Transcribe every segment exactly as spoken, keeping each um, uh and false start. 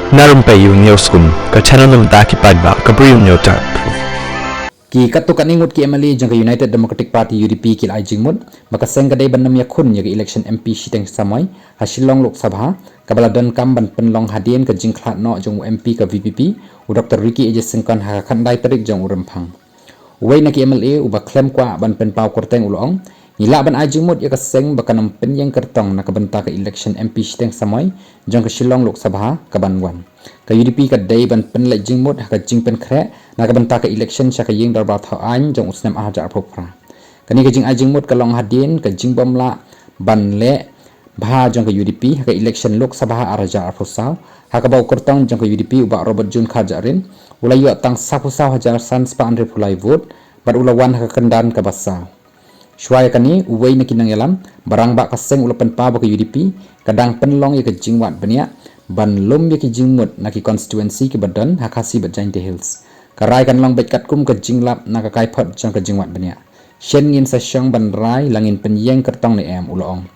Na Rympei U Hynñiewskum, ka channel na ka bynta ki paidbah ka Bri U Hynñiewtrep. Ki katto katne ngut ki M L A jong ka United Democratic Party, U D P, ki la ai jingmut ba ka seng ka dei ban nym ïakhun ïa ka election M P shiteng samoi ha Shillong Lok Sabha, kaba la donkam ban pynlong hadien ka jingkhlad noh jong u M P ka V P P, u Doctor Ricky A J Syngkon, ha ka khatkhyndai tarik jong u Rymphang. Uwei na ki M L A uba khlem kwah ban pynpaw kyrteng u la ong, ngi lah ban ai jingmut ïa ka seng ba kan nym pynïeng kyrtong na ka bynta ka election M P shiteng samoi jong ka Shillong Lok Sabha ka ban wan. Ka U D P ka dei ban pynleit jingmut ha ka jingpynkhreh na ka bynta ka election sha ka Ïing Dorbar Thaw Aiñ jong u snem ar hajar arphew phra. Kane ka jingai jingmut ka long hadien ka jingbym lah ban leh bha jong ka U D P ha ka election Lok Sabha ar hajar arphew saw, ha kaba u kyrtong jong ka U D P, u Bah Robert June Kharjahrin, u la ïoh tang sawphew saw hajar san spah hynriewphew lai vote, bad u la wan ha ka kyndan kaba saw. Shuwa ïa kane, uwei na ki nongïalam ba rangbah ka seng u la pynpaw ba ka U D P ka dang pynlong ïa ka jingwad bniah ban lum ïa ki jingmut na ki constituency kiba don ha Khasi bad Jaintia Hills. Ka rai kan long beit katkum ka jinglap na ka kaiphod jong ka jingwad bniah. Shen ngin sa shong ban rai la ngin pynïeng kyrtong ne em, u la ong.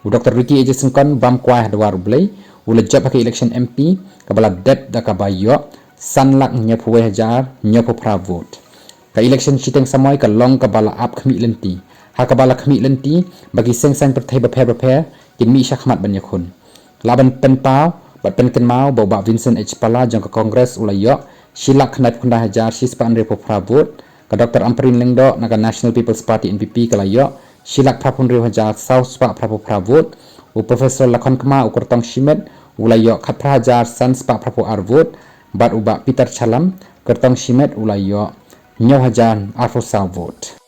U Doctor Ricky A J Syngkon, bam kwai ha dwar U Blei, u la jop ha ka election M P kaba la dep da kaba ïoh san lak hynñiewphew wei hajar hynñiewphew phra vote. Ka election shiteng samoi ka long kaba la ap khmih lynti, ha kaba la khmih lynti ba ki seng saiñ pyrthei bapher bapher kin mih shakhmat ban ïakhun. Lah ban pynpaw bad pynkynmaw ba u Bah Vincent H Pala jong ka Congress u la ïoh shi lak khyndaiphew khyndai hajar shi spah hynriewphew phra vote, ka Doctor Ampareen Lyngdoh na ka National People's Party, N P P, ka la ïoh shi lak phraphew hynriew hajar saw spah phraphew phra vote, u Professor Lakhon Kma, u kyrtong shimet, u la ïoh khatphra hajar san spah phraphew ar vote, bad u Bah Peter Challam, kyrtong shimet, u la ïoh hynñiew hajar arphew saw vote.